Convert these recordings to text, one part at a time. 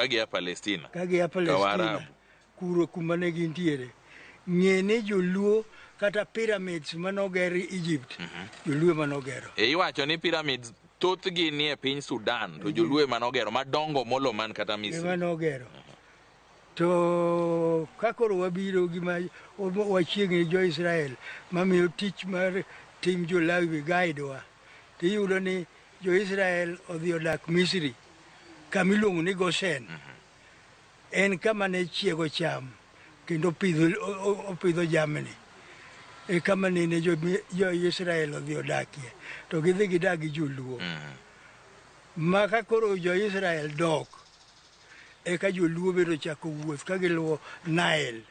Ka gia Palestina. Ka gia Palestina. Ka Waarabu. Kuro kuma ne gintiere. Ng'e ni joluo kata pyramids manoger Egypt, joluo ema nogero. E iwacho ni pyramids thothgi nie piny Sudan to joluo ema nogero madongo molo man kata Ema Misri. nogero. To ka koro wabiro gima wachiegni jo Israel mamiyo tich mar tim jo-Lawi guide wa, tiyudo ni jo-Israel odhi odak Misri kama iluongo ni Goshen. En kama ne chiego cham kendo opidho jamni. E kama nene jo-Israel odhi odakie to gidhi gidak gi joluo. Ma ka koro jo-Israel dok, eka joluo bende ochako wuoth ka giluwo Nile.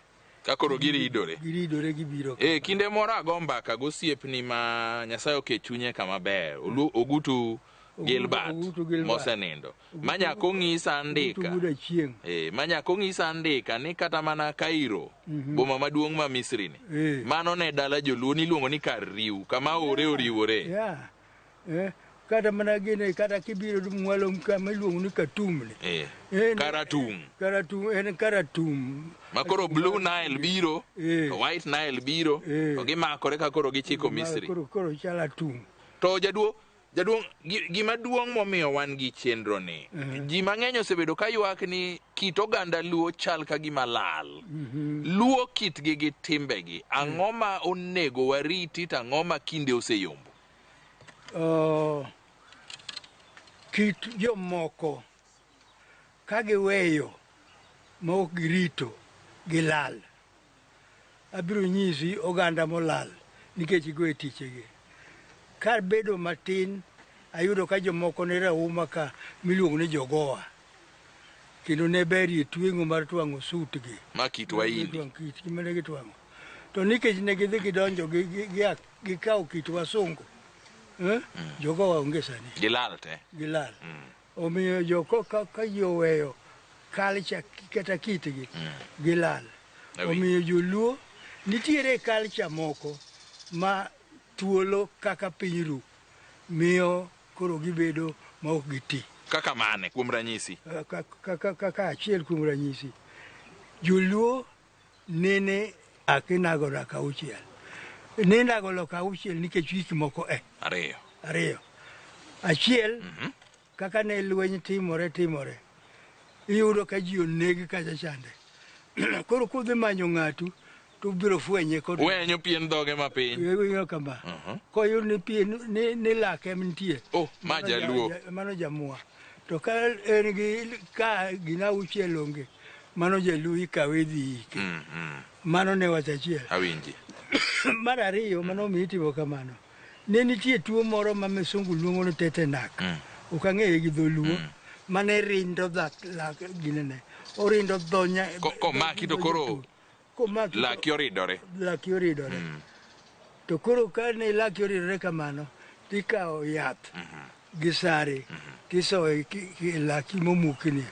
Ka koro giridore. Giridore gibiro. E kinde moro ago mbaka gosiepni ma Nyasaye oket chunye kama ber. Ogutu Gilbert, Ogutu Gilbert. mosenindo. Ma nyaka ong'isa andika. Ogutu Wuod Achieng'. E, ma nyaka ong'isa andika ni kata mana Cairo, boma maduong' ma Misri ni. Mano ne dala joluo niluongo ni kar riw, kama aore oriwore. Yeah. Kata mana gine, kata kibiro mwalo kama iluongo ni Khartoum ni. Khartoum. Khartoum, en Khartoum. Ma koro Blue Nile biro, to White Nile biro, to gimakore ka koro gichiko Misri. Koro chalo atum. To jaduong', gima duong' momiyo wan gi chenro ni, ji mang'eny osebedo ka ywak ni kit oganda Luo chal ka gima lal. Luo kitgi gi timbegi, ang'o ma onego wariti to ang'o ma kinde oseyombo? Kit jomoko ka giweyo ma ok girito gilal. Abiro nyisi oganda molal nikech giwe tichegi. Kar bedo matin ayudo ka jomoko ne rauma ka miluongo ni jogoa. Kendo ne berie tweng'o mar twang'o sutgi. Ma kit Wahindi. Kitgi mane gitwang'o. To nikech ne gidhi gidonjo gikawo kit wasungu. Jogoa onge sani. Gilal te. Gilal. Omiyo joko ka ji oweyo culture kata kitgi, gilal. Omiyo joluo nitiere culture moko ma thuolo kaka piny ru miyo koro gibedo ma ok giti. Kaka mane kuom ranyisi? Kaka achiel kuom ranyisi. Joluo nene akinago loka auchiel. Ninago loka auchiel nikech gik moko e. Ariyo. Ariyo. Achiel, kaka ne lweny timore. Iyudo ka ji oneg kacha chande. Koro kudhi manyo ng'atu, to ubiro fwenye kod Wenyo pien dhoge mapiny. Wenyo kama. Koyud ni pien ni lake nitie. Oh, ma jaluo. Mano jamua. To ka en gi ka gina auchiel onge, mano jaluo ikawe idhi ike. Mano ne wach achiel. Awinji. Mar ariyo, mano omiyo itimo kamano. Ne nitie tuo moro ma misungu luongo ni tetenak. Ok ang'eye gi dholuo. Mane rindo lak ginene. Orindo dho nya- Komaki to koro Komaki to laki oridore. Laki oridore. To koro ka ne laki oridore kamano, tikawo yath gi sare, tisoye laki momukni,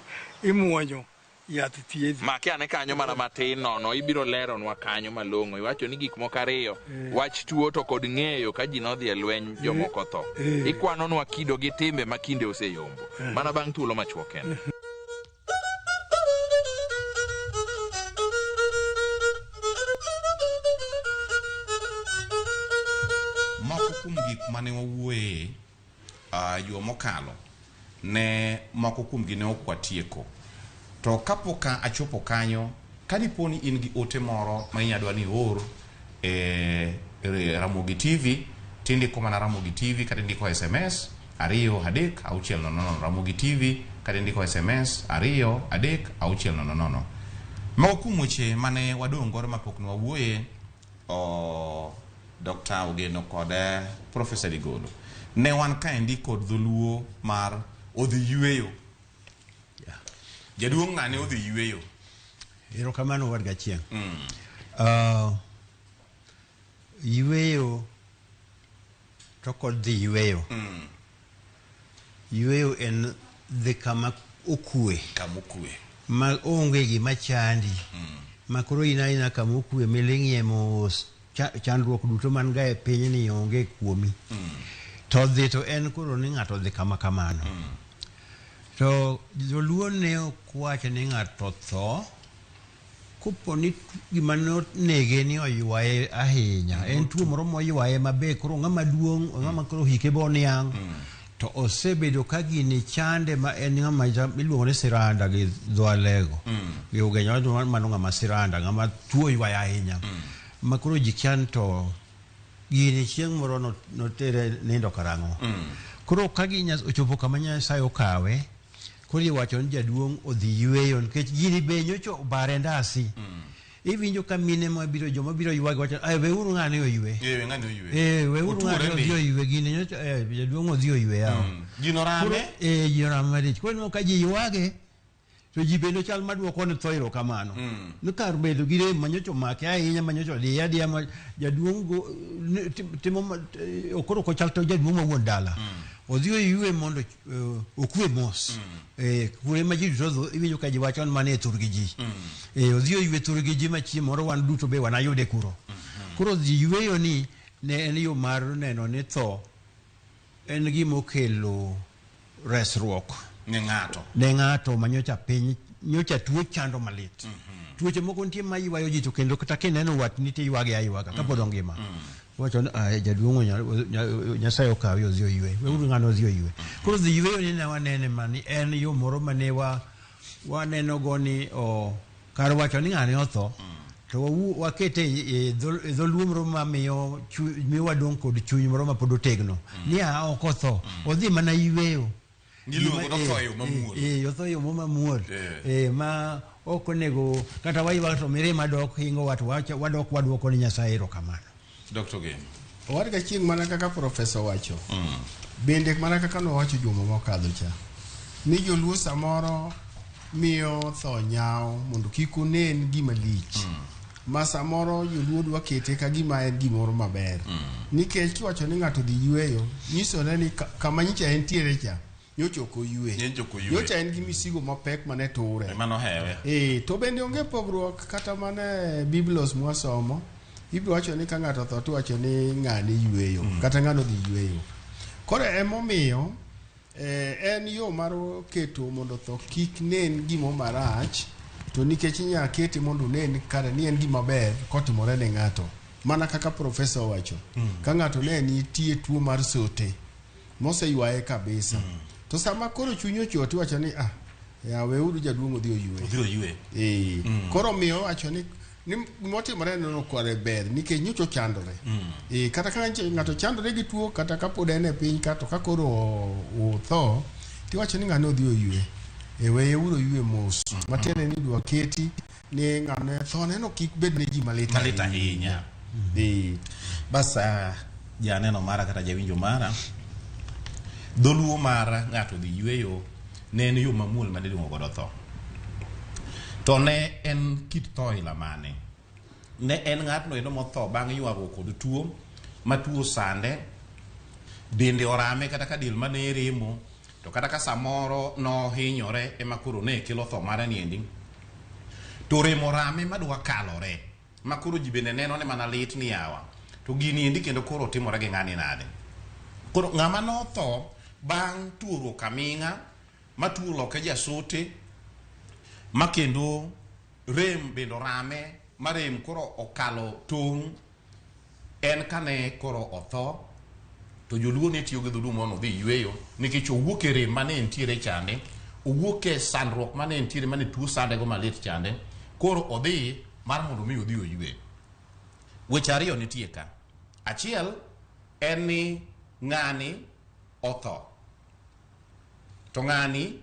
imuonyo yath thiedhi. Maki ane kanyo mana matin nono, ibiro leronwa kanyo malong'o. Iwacho ni gik moko ariyo, wach tuo to kod ng'eyo ka ji nodhi e lweny jomoko tho. Ikwanonwa kido gi timbe ma kinde oseyombo. Mana bang' thuolo machuok kende. Moko kuom gik mane wawuoye juma mokalo ne moko kuomgi ne ok watieko. To kapok achopo kanyo, ka dipo ni in gi ote moro ma inyalo dwa ni ior e Ramogi TV, tindiko mana Ramogi TV kata indiko SMS 2 3 6 0 0 Ramogi TV kata indiko SMS 2 3 6 0 0. Moko kuom weche mane wadong' godo mapok ne wawuoye, Dr. Ogeno kod Professor Ligolo. Ne wan kaendi kod dholuo mar odhi yueyo. Jaduong' ng'ane odhi yueyo. Erokamano wadgi Achieng'. Yueyo to kod dhi yueyo. Yueyo en dhi kama okue. Kama okue. Ma onge gima chandi. Ma koro in aina kama okue miling'ie mos. Chandruok duto man ga e piny ni onge kuomi. To dhi to en koro ni ng'ato dhi kama kamano. To joluo ne ok wach ni ng'ato tho kopo ni gima nonege ni oywaye ahinya. En tuo moro moywaye maber koro ng'ama duong', ng'ama koro hike be oniang'. To osebedo ka gini chande ma en ng'ama iluongo ni siranda gi dho Alego. Gi Ugenya wacho mano ng'ama siranda, ng'ama tuo oywaye ahinya. Ma koro ji kia ni to gini chieng' moro notere nindo karang'o. Koro ka ochopo kama Nyasaye okawe, koro iwacho ni jaduong' odhi yweyo nikech gini be nyocha obare ndasi. Iwinjo ka mine mabiro joma biro ywage wacho, "Ai weuru ng'ani oywe." Eh, ng'ani oywe. Eh, weuru ng'ani Otuore odhi ndi. oywe gini nyocha jaduong' odhi oywe yawa. Gino Koro rame. ji orame malich. Koro ineno ka ji ywage to ji bende chal maduoko ne tho erokamano. Ni kar bedo gi rem manyocha omake ahinya manyocha odiye adiya ma jaduong' timo koro ok ochal to jaduong' ma wuon dala. Odhi oywe mondo okwe mos. Kure ma ji duto iwinjo ka ji wacho ni mane e thurgi ji. Odhi oywe thurgi ji ma chieng' moro wan duto be wanayude kuro. Koro dhi yweyo ni ne en yo mar neno ni tho en gima okelo resruok Ne ng'ato. ne ng'ato manyocha piny nyocha tuo chando malit. Tuoche moko nitie ma ywayo ji to kendo kata kineno watni to iywage aywaga kapod ongima. Wacho ni "Ah, jaduong' Nyasaye okawe odhi oywe. Weuru ng'ano odhi oywe." Koro dhi yweyo ni ne wanene mani en yo moro mane waneno go ni kar wacho ni ng'ane otho to wakete e dholuo moro mamiyo miyo wadong' kod chuny moro mapod otegno. Ni a ok otho, odhi mana yweyo. Iluongo ni otho e yo mamuol. Otho e yo mamuol. Ma ok onego kata waywak to mirima dok hingo wat wadok waduoko ni Nyasaye erokamano. Dr. Gem. Owadga chieng' mana kaka profesa wacho. Bende mana kaka nowacho juma mokadho cha. Ni joluo samoro miyo tho nyawo mondo kik onen gima lich. Ma samoro joluo dwa kete ka gima en gimoro maber. Nikech kiwacho ni ng'ato dhi yweyo, nyisore ni kama nyicha entiere cha, nyocha ok oywe. Nyocha ok oywe. Nyocha en gi misigo mapek mane ture. Mano hewe. To bende onge pogruok kata mana e Biblos mwasomo. Ibiro wacho ni ka ng'ato otho to iwacho ni ng'ane yweyo, kata ng'ano dhi yweyo. Koro emomiyo en yo mar keto mondo tho kik nen gimo marach, to nikech inya kete mondo onen kare ni en gima ber kotimore ne ng'ato. Mana kaka profesa owacho, ka ng'ato ne nitie tuo mar sote moseywaye kabisa. To sama koro chunye ochot iwacho ni ya weuru jaduong' odhi oywe. Odhi oywe. Koro miyo owacho ni motimore no kore ber nikech nyocha ochandore. Kata ka ng'ato chandore gi tuo kata kapod en e piny ka to ka koro otho tiwacho ni ng'ano odhi oywe. Weye uru oywe mos. Matiende ni idwa keti ni ng'ano tho neno kik bed ne ji malit Malit ahinya. Bas janeno mara kata jawinjo mara, dholuo mar ng'ato dhi yweyo ne en yo mamuol mane iluongo godo tho. To ne en kit tho ila mane? Ne en ng'atno endo motho bang' ywaruok kod tuo, ma tuo sande, dende orame kata ka del mane remo, to kata ka samoro nohinyore ema koro ne kelo tho mare niendi. To remo rame madwa kalore, ma koro ji bende neno ni mana lit ni yawa. To gini endi kendo koro timore gi ng'ani nade? Koro ng'ama notho bang' tuoruok aming'a, ma tuo loke jasote, ma kendo rem bende orame, ma rem koro okalo tong', en kane koro otho, to joluo ne tiyo gi dholuo mondo odhi yweyo, nikech owuok e rem mane entiere chande, owuok e sandruok mane entiere mane tuo sandego malit chande, koro odhi mar mondo mi odhi oywe. Weche ariyo nitie ka. Achiel en ni ng'ani otho. To ng'ani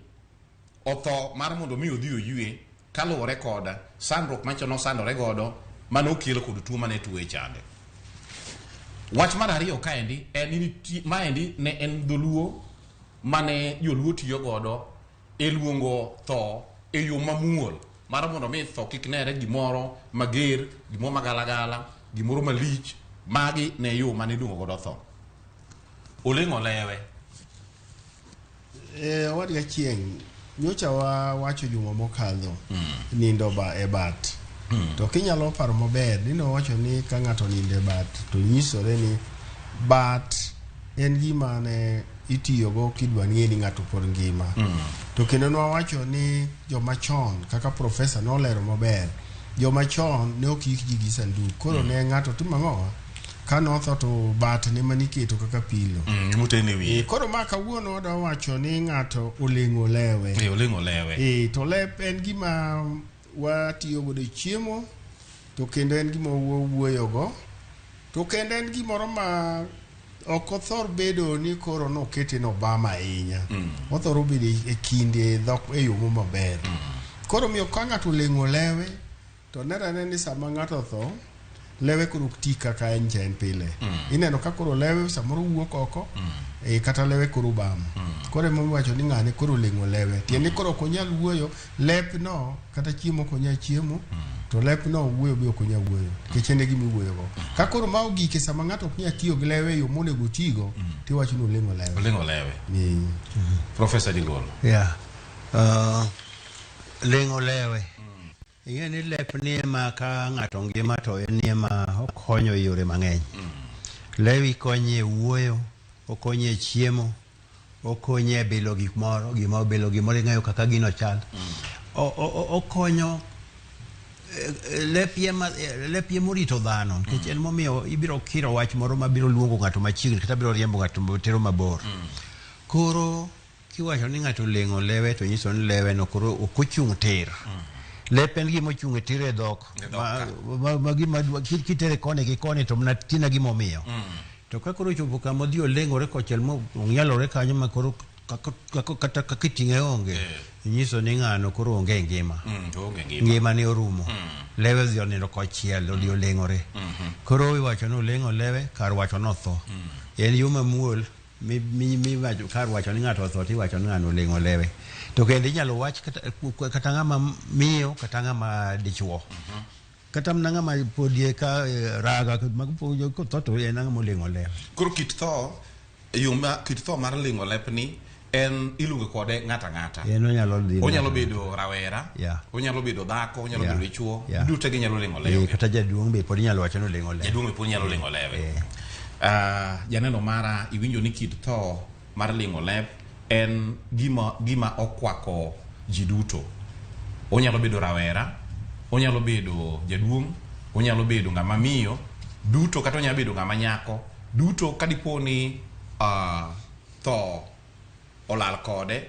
otho mar mondo mi odhi oywe kaluwore kod sandruok machon nosandore godo mane okelo kod tuo mane tuo e chande. Wach mar ariyo kaendi en ni maendi ne en dholuo mane joluo tiyo godo e luongo tho e yo mamuol mar mondo mi tho kik nere gimoro mager, gimoro magalagala, gimoro malich. Magi ne yo mane iluongo godo tho. Oleng'o lewe. Owadga chieng' nyocha wawacho juma mokadho nindo e bat. To kinyalo paro maber ni nowacho ni ka ng'ato nindo e bat to nyisore ni bat en gima ne itiyogo kidwa ng'e ni ng'ato pod ngima. To kendo nwawacho ni joma chon kaka profesa nolero maber, joma chon ne ok yik ji gi sanduk. Koro ne ng'ato timo ang'owa? Ka notho to batne maniketo kaka pilo. Mutene wiye. Koro ma kawuono wadwa wacho ni ng'ato oleng'o lewe. Oleng'o lewe. To lep en gima watiyo godo e chiemo, to kendo en gima wawuoyogo, to kendo en gimoro ma ok othor bedo ni koro nokete nobam ahinya. Othoro bedo e kinde dhok e yo maber. Koro miyo ka ng'ato oleng'o lewe, to nenore ni sama ng'ato otho, lewe koro ok ti kaka en cha en pile. Ineno ka koro lewe samoro wuok oko, kata lewe koro bam. Koro ema iwacho ni ng'ane koro oleng'o lewe. Tiende ni koro ok onyal wuoyo, lep no kata chiemo ok onyal chiemo, to lep no wuoyo be ok onyal wuoyo. Nikech en e gima iwuoyogo. Ka koro ma ogik e sama ng'ato ok nyal tiyo gi lewe e yo monego otigo, tiwacho ni oleng'o lewe. Oleng'o lewe. Professor Digolo. Yeah. Leng'o lewe. Ing'e ni lep ni ema ka ng'ato ngima to en ema okonyo e yore mang'eny. Lewi konyi e wuoyo, okonyi e chiemo, okonyi e bilo gik moro, gima obilo gimoro ing'eyo kaka gino chal. Okonyo lep ema orito dhano, nikech en momiyo ibiro kiro wach moro mabiro luongo ng'ato machiegni kata biro riembo ng'ato tero mabor. Koro kiwacho ni ng'ato oleng'o lewe to nyiso ni lewe no koro ok ochung' tir. Lep en gima ochung' tir e dhok. Ma gima kitere koni gi koni to mana tina gima omiyo. To ka koro ochopo kama odhi oleng'ore kochiel mo ong'ielore kanyo ma koro kata kaka iting'e onge, nyiso ni ng'ano koro onge ngima. Onge ngima. Ngima ne orumo. Lewe odhi onindo kochiel, odhi oleng'ore. Koro iwacho ni oleng'o lewe kar wacho ni otho. En yo mamuol mi wacho kar wacho ni ng'ato otho tiwacho ni ng'ano oleng'o lewe. To kendo inyalo wach kata ng'ama miyo kata ng'ama dichuo. Kata mana ng'ama pod eka raga mag kotho to en ng'ama oleng'o lewe. Koro kit tho, yo ma kit tho mar leng'o lep ni en iluongo kode ng'ato ang'ata. En onyalo dhi. Onyalo bedo rawera, onyalo bedo dhako, onyalo bedo dichuo, duto ginyalo leng'o lewe. Kata jaduong' be pod inyalo wacho ni oleng'o lewe. Jaduong' be pod nyalo leng'o lewe. Janeno mara iwinjo ni kit tho mar leng'o lep en gima okwako ji duto. Onyalo bedo rawera, onyalo bedo jaduong', onyalo bedo ng'ama miyo, duto kata onyalo bedo ng'ama nyako, duto kadipo ni tho olal kode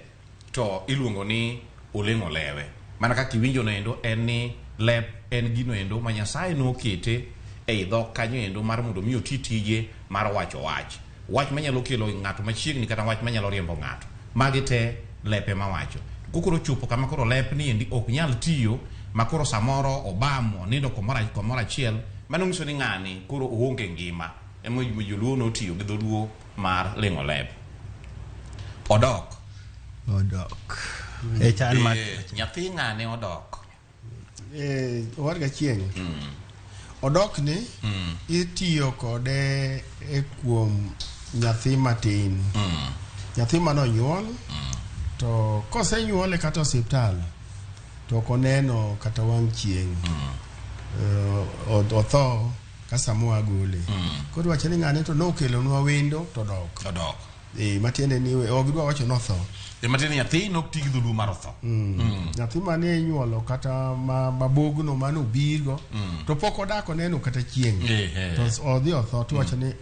to iluongo ni oleng'o lewe. Mana kaka iwinjo noendo en ni lep en gino endo ma Nyasaye nokete ei dhok kanyo endo mar mondo mi oti tije mar wacho wach. Wach manyalo kelo ng'ato machiegni kata wach manyalo riembo ng'ato. Magi te lepe mawacho. Kokoro chopo kama koro lep ni endi ok nyal tiyo ma koro samoro obam onindo komoro achiel, mano nyiso ni ng'ani koro oonge ngima. Ema joluo notiyo gi dholuo mar leng'o lep. Odok. Odok. E chan mar nyathi ng'ane odok. Owadga chieng'. Odok ni itiyo kode e kuom nyathi matin. Nyathi manonyuol to kosenyuole kata osiptal to ok oneno kata wang' chieng'. Otho ka sama gole. Koro iwacho ni ng'ane to nokelonwa wendo to dok. Odok. Matiende ni ok gidwa wacho notho. Matiende nyathi nok ti gi dholuo mar otho. Nyathi mane inyuolo kata mabogno mane obirgo to pok odak oneno kata chieng'. To odhi otho to iwacho ni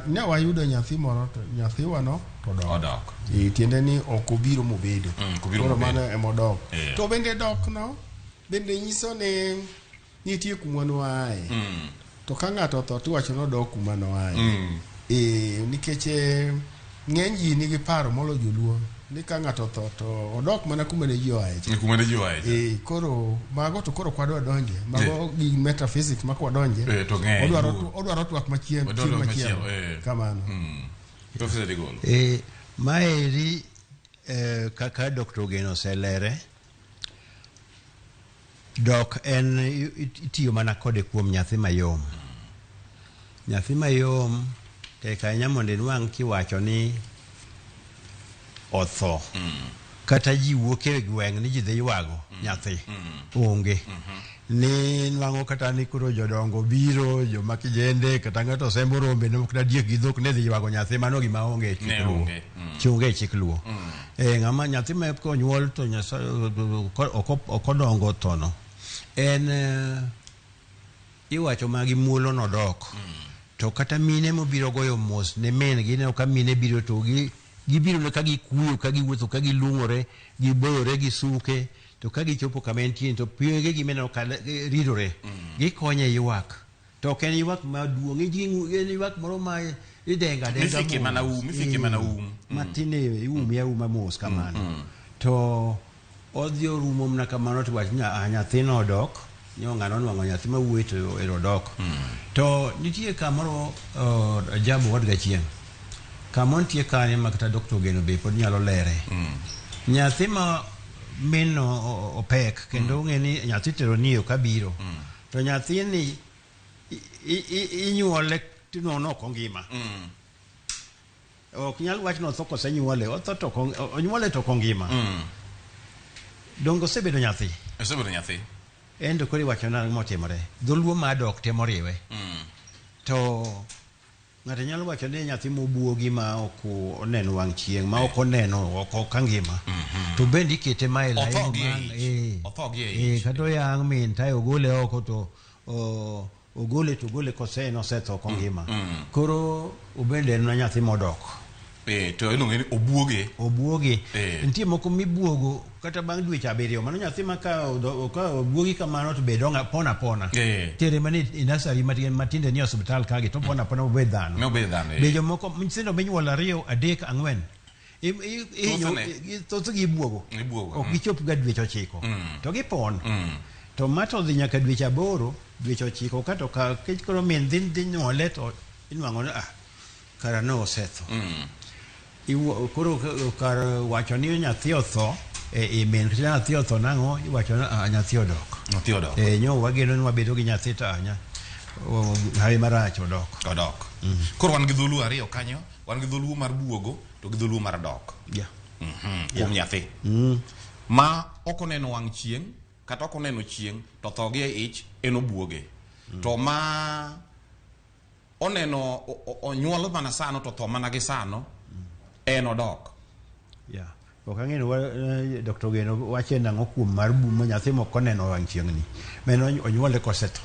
ne wayudo nyathi moro to nyathiwano to dok. Odok. Tiende ni ok obiro mobedo. Koro mano ema odok. To bende dok no bende nyiso ni nitie kuma noaye. To ka ng'ato otho to iwacho ni odok kuma noaye. Nikech ng'eny ji nigi paro molo joluo ni ka ng'ato otho to odok mana kuma ne ji oaye cha. Kuma ne ji oaye cha. Koro mago to koro kwadwa donje. Mago gi metaphysics ma kwadonje. To ng'eny. Odwaro twak machielo. Kamano. Professor Digolo. Maeri kaka Dr. Ogeno oselere, dok en itiyo mana kode kuom nyathi mayom. Nyathi mayom tek ahinya mondo inwang' kiwacho ni otho. Kata ji wuok e gweng' ni ji dhi ywago nyathi. Onge. Ni nwang'o kata ni koro jodongo biro, joma kijende, kata ng'ato sembo rombe ne kata diek gi dhok ne dhi ywago nyathi, mano gima onge e chik Ne Luo. onge. Onge e chik Luo. Ng'ama nyathi ma konyuol to Nyasaye ok odongo thono. En iwacho ma gi muolo nodok. To kata mine mobiro goyo mos ne min gi, ineno ka mine biro to gibiro ne ka gikuyo, ka giwuotho, ka gilung'ore, giboyore gi suke, to ka gichopo kama entie to piege gi mineno ka ridore, gikonye ywak. To ok en ywak maduong', en ywak moro ma idengo adenga Mifike mana mos. um, mifike mana um. Matin iumi auma mos kamano. To odhi orumo mana kamano to wach nyathino odok, nyo ng'ano onwang'o nyathi mawuoyi to ero odok. To nitie kamoro Ajabu wadga chieng'. Kama nitie kanyo ma kata Dr. Ogeno be pod nyalo lere. Nyathi ma min no opek kendo ong'e ni nyathi tero ni yo kabiro. To nyathini inyuole tinwang'o ok ongima. Ok nyal wach ni otho kosenyuole, otho to onyuole to ok ongima. Donge osebedo nyathi? Osebedo nyathi. En to koro iwacho nang'o motimore? Dholuo ma dok temo riwe. To ng'ato nyalo wacho ni nyathi mobuogi ma ok oneno wang' chieng', ma ok oneno oko ka ngima. To bende ikete ma e Otho laini gi e ich. Otho gi e ich. Kata oyang' min tae ogole oko to ogole to ogole kose nosetho ok ongima. Koro obende en nyathi modok. To iluonge ni obuoge. Obuoge. Nitie moko mibuogo kata bang' dweche 7. Mano nyathi ma ka obuogi kamano to be donga pona pona. Tere mana e nursery matinde ni osiptal kagi to pona pona obed dhano. Ne obed dhano. Be jomoko nyithindo minyuolo 2, 3, 4. Thothgi ibuogo. Ibuogo. Ok gichop ga dweche 9. To gipon. To ma to dhi nyaka dweche 8, dweche 9 kato ka kech koro min dhi nyuole to inwang'o ni kara ne osetho. Koro kar wacho ni nyathi otho e min kata nyathi otho nang'o iwacho ni nyathi odok. Nyathi odok. Nyo wageno ni wabedo gi nyathi to hawi marach odok. Odok. Koro wan gi dholuo 2 kanyo, wan gi dholuo mar buogo to gi dholuo mar dok. Kuom nyathi. Ma ok oneno wang' chieng' kata ok oneno chieng' to tho gi e ich en obuoge. To ma oneno onyuol mana sano to tho mana gi sano en odok. Ok ang'eyo Dr. Ogeno wache nang'o kuom mar ma nyathi mok oneno wang' chieng' ni. Meno onyuole kosetho.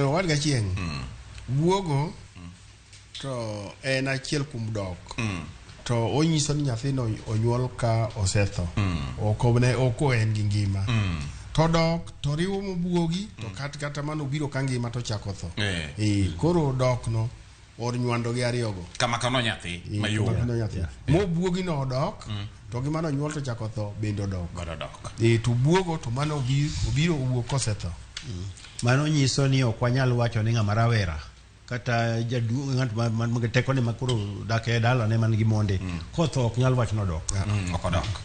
Owadga chieng'. Buogo to en achiel kuom dok. To onyiso ni nyathino onyuol ka osetho. Ok en gi ngima. To dok to riwo mobuogi to kata mano obiro ka ngima to chako tho. Koro dok no or nywando gi ariyogo. Kama kano nyathi mayom. Mobuogi no odok to gi mano onyuol to chako tho bende odok. Odok. To buogo to mano obiro owuok kosetho. Mano nyiso ni ok wanyal wacho ni ng'ama rawera kata jaduong' ng'at ma tekone ma koro dak e dalane man gi monde kotho ok nyal wach nodok. Ok odok.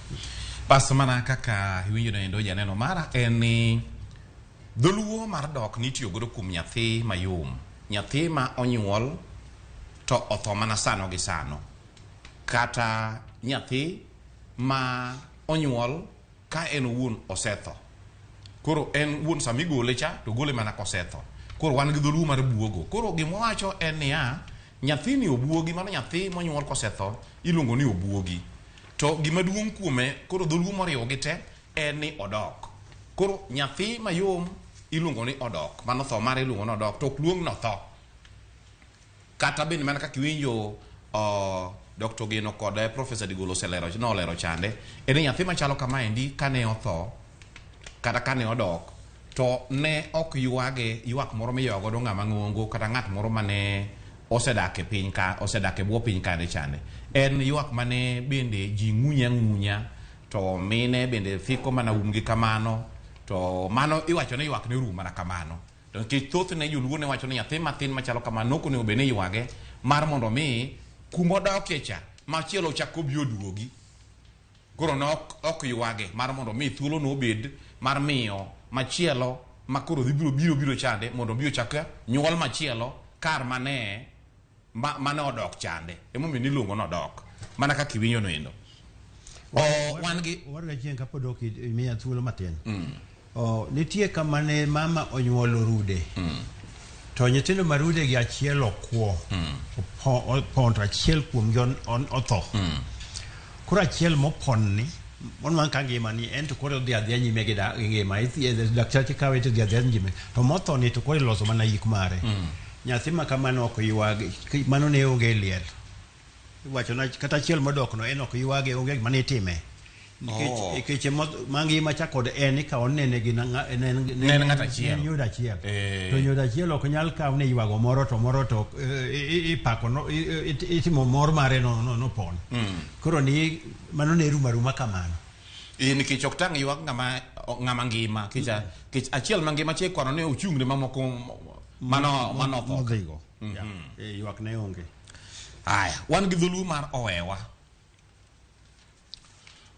Bas mana kaka iwinjo noendo janeno mara en ni dholuo mar dok nitiyo godo kuom nyathi mayom. Nyathi ma onyuol to otho mana sano gi sano. Kata nyathi ma onyuol ka en owuon osetho. Koro en wuon sama igole cha to gole mana kosetho. Koro wan gi dholuo mar buogo. Koro gima wacho en niya, nyathini obuogi, mano nyathi monyuol kosetho iluongo ni obuogi. To gima duong' kuome, koro dholuo moriwo gi te en ni odok. Koro nyathi mayom iluongo ni odok, mano tho mare iluongo ni odok, to ok luong notho. Kata bende mana kaka iwinjo Dr. Ogeno kod Professor Digolo nolero chande, en ni nyathi machalo kamaendi kane otho kata kane odok to ne ok ywage ywak moro miywago godo ng'ama ng'ongo kata ng'at moro mane osedak e piny ka, osedak e bwo piny kane chande. En ywak mane bende ji ng'unye ang'unya to mine bende fiko mana umgi kamano, to mano iwacho ni ywak ne orumo mana kamano. To nikech thothne joluo ne wacho ni nyathi mathin machalo kamano ok onego bed ni ywage mar mondo mi kumodokie cha machielo ochak obi oduogi. Koro ne ok ywage mar mondo mi thuolo no obed mar miyo machielo ma koro dhi biro chande mondo obi ochak nyuol machielo kar mane mane odok chande. Emomiyo niluongo ni odok. Mana kaka iwinjo no endo. Wan gi Warga chieng' kapod ok imiya thuolo matin. Nitie kama ne mama onyuolo rude. To nyithindo ma rude gi achiel okwo. Opon to achiel kuomgi otho. Koro achiel mopon ni onwang' ka ngima ni en to koro odhi adhiya nyime gi ngima. Ithiedhe dakteche kawe to odhi adhiya nyime. To motho ni to koro iloso mana yik mare. Nyathi ma kamano ok ywag, mano ne onge e liel. Iwacho na kata achiel modok no en ok ywage, onge gima nitime. Nikech mangima cha kod en ikawo nene gi Ne en ng'at achiel. Ne en nyodo achiel. To nyodo achiel ok nyal kaw ni ywago moro to moro to ipako no, itimo mor mare no nopon. Koro ni mano ne rumo aruma kamano. Nikech ok tang' ywak ng'ama ngima kech achiel mangima cha ikwano ni ochung' ne mamoko mano otho. Modhigo. Ywak ne onge. Aya, wan gi dholuo mar owewa.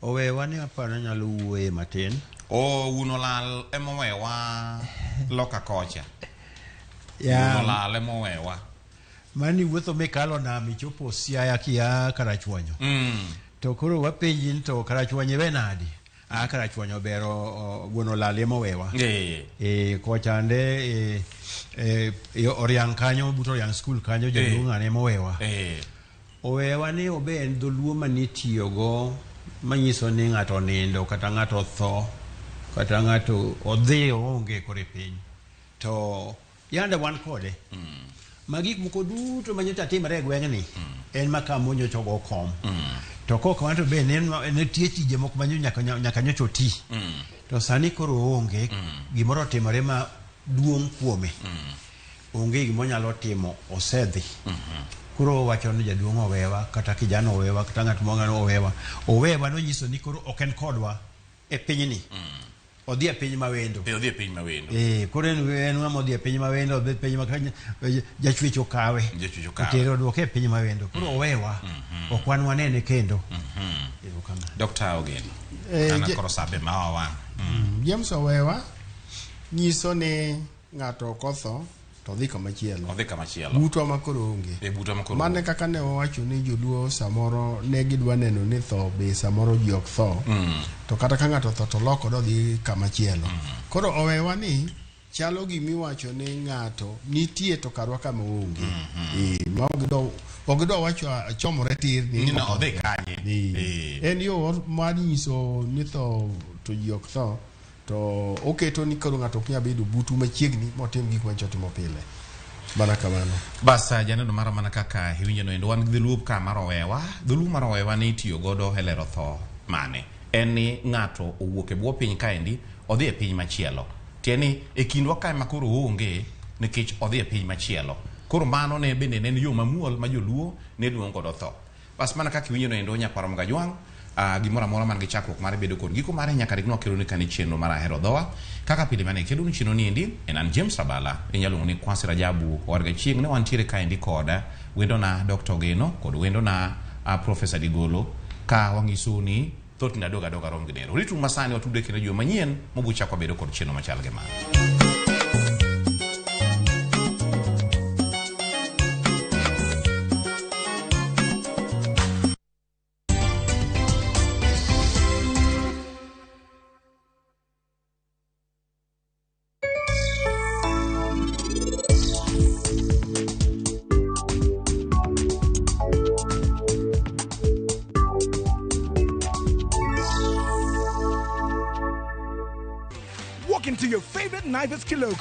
Owewa ni aparo nyalo wuoye matin. Wuon olal ema owewa loka kocha. Wuon olal ema owewa. Mani wuotho mikalo nam ichopo Siaya kia Karachuonyo. To koro wapenji ni to Karachuonyo iwe nadi? Karachuonyo ber wuon olal ema owewa. Kochande Oriang' kanyo, but Oriang' school kanyo jaduong' ng'ane ema owewa. Owewa ni obe en dholuo manitiyogo manyiso ni ng'ato onindo kata ng'ato otho kata ng'ato odhi oonge koro e piny. To yande wan kode. Ma gik moko duto manyocha timore e gweng'ni en ma ka monyocha ogo kom. To kok kamano to be nitie tije moko ma nyaka nyocha oti. To sani koro oonge, gimoro otimore ma duong' kuome. Onge gima onyalo timo, osedhi. Koro wacho ni jaduong' owewa, kata kijana owewa, kata ng'at moro owewa. Owewa nonyiso ni koro ok en kodwa e pinyni. Odhi e piny mawendo. Odhi e piny mawendo. Koro en ng'ama odhi e piny mawendo, odhi e piny ma jachwech okawe. Jachwech okawe. Otere oduoke e piny mawendo. Koro owewa. Ok wan wanene kendo. Erokamano. Dr. Ogeno. Ana koro sabe ma wang'. James owewa nyiso ni ng'ato ok otho to odhi kama chielo. Odhi kama chielo. Butwa ma koro onge. Butwa ma koro Mane kaka ne wawacho ni joluo samoro ne gidwa neno ni tho be samoro ji ok tho. To kata ka ng'ato otho to lokore odhi kama chielo. Koro owewa ni chalo gimiwacho ni ng'ato nitie to karwa kama onge. Ma ok gidwa wacho chomore tir ni Ni odhi kanye. En yo mar nyiso ni tho to ji ok tho. To oketo ni koro ng'ato ok nyal bedo butu machiegni motim gik manyocha otimo pile. Mana kamano. Bas janeno mara mana kaka iwinjo no endo wan gi dholuo ka mar owewa. Dholuo mar owewa ni itiyo godo e lero tho mane. En ni ng'ato owuok e bwo piny kaendi odhi e piny machielo. Tiende ni e kindwa kae ma koro oonge nikech odhi e piny machielo. Koro mano ne bende ne en yo mamuol ma joluo ne luongo godo tho. Bas mana kaka iwinjo no endo nyakwar Mgajwang', gimoro amora man gi chakruok mare bedo kod giko mare nyaka ring nwakeloni kani chenro mar Ahero Dhowa. Kaka pile mane keloni chenro ni endi, en an James Rabala, inyalo luongo ni Kwasi Rajabu Warga Chieng'. Ne wantiere kaendi kod wendona Dr. Ogeno kod wendona Professor Digolo ka wang'isou ni thothne adoga adoga rom gi nero. Ritu masani watudre kendo juma manyien mobuchako wabedo kod chenro machal gi ma. Into your favorite Naivas Kiloko.